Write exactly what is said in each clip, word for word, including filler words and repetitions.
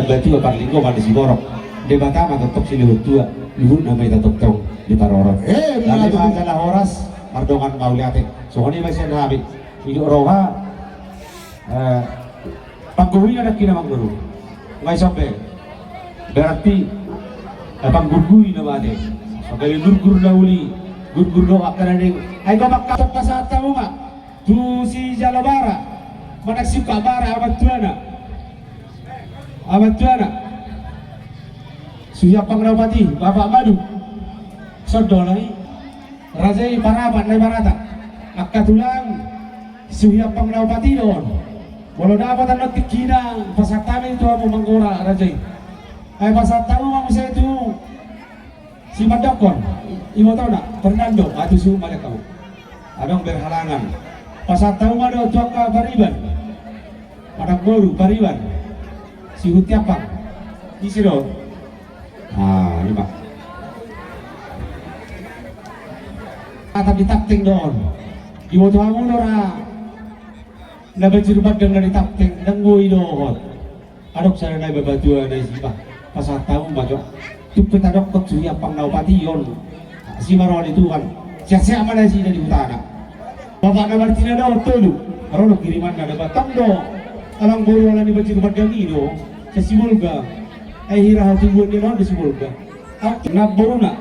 Batua parlinggoman ni siborok. Debata ma tongtong silehon tua, luhutna ma i tongtong diparorot. Eh, benar. Alai ma jala horas, mardongan mauliate. Songon i ma sian hami. Didok roha, eh, panggohi na nangkin amang boru. Nga i sombe. Berarti, eh, panggurgui nama ate. Sombe gurgur na uli, gurgur do angka na ning. Ai gomang ka. Pasahat hamu ma tu sijalo bara, manang siungkap bara, amang tuana. Amang tuana. Suhi ampang na upati, Bapak Madu. Sondo lai. Raja i parapat na ibaratna. Angka tulang. Suhi ampang na upati do on. Molo dapot annon tingkina, pasahat hami tu hamu manggora raja i. Ai pasahat hamu ma muse tu simandokkon, ibotona Fernando, atu suhut ma dek hamu. Adong berhalangan. Pasahat hamu ma do tu angka pariban. Manang boru pariban. Sihuti ampang. Ise do? Ah, ima. Ata di tapting do on. Diboto hamu do ra. Na bajur bandang na di tapting, ndang boi dohot. Adong sada na babatua na isi bah. Pasahat hamu ma jo. Tung pe tadokkon suhi ampang na upati on. Asi ma roha ni Tuhan. Sehat-sehat ma nasida di hutana. Bapak na martina dohot tolu. Ro do kirimanna na batang do. Amang boru ala ni bajur bandang i do. Sian Sibolga. Eh, hira hatibuan dia dohot di Sibolga. Namboruna.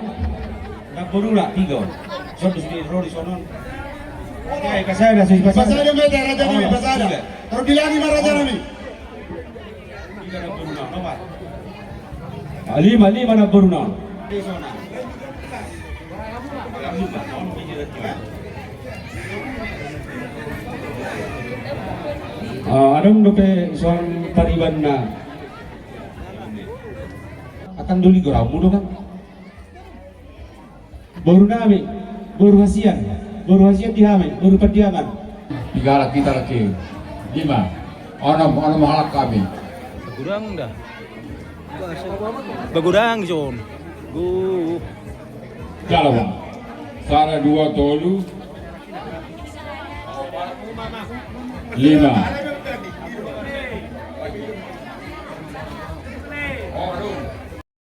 Namboruna, tiga on. Son dos di ro di sonon. Oke, pasada, suhi pasada. Pasada ma ita raja nami, pasada. Tiga. Taruh di lagi ma raja nami. Tiga namboruna, opat. Ah, lima, lima namboruna. Ah, adong dope suang paribanna. Akan doli goramu do kan? Boru nami, boru hasian, boru hasian di hami, boru Pandiangan. Tiga halak hita lagi. Lima. Onom, onom halak hami. Bagodang da. Bagodang son. Go. Jalo, Bang. Sada, dua, tolu. Lima.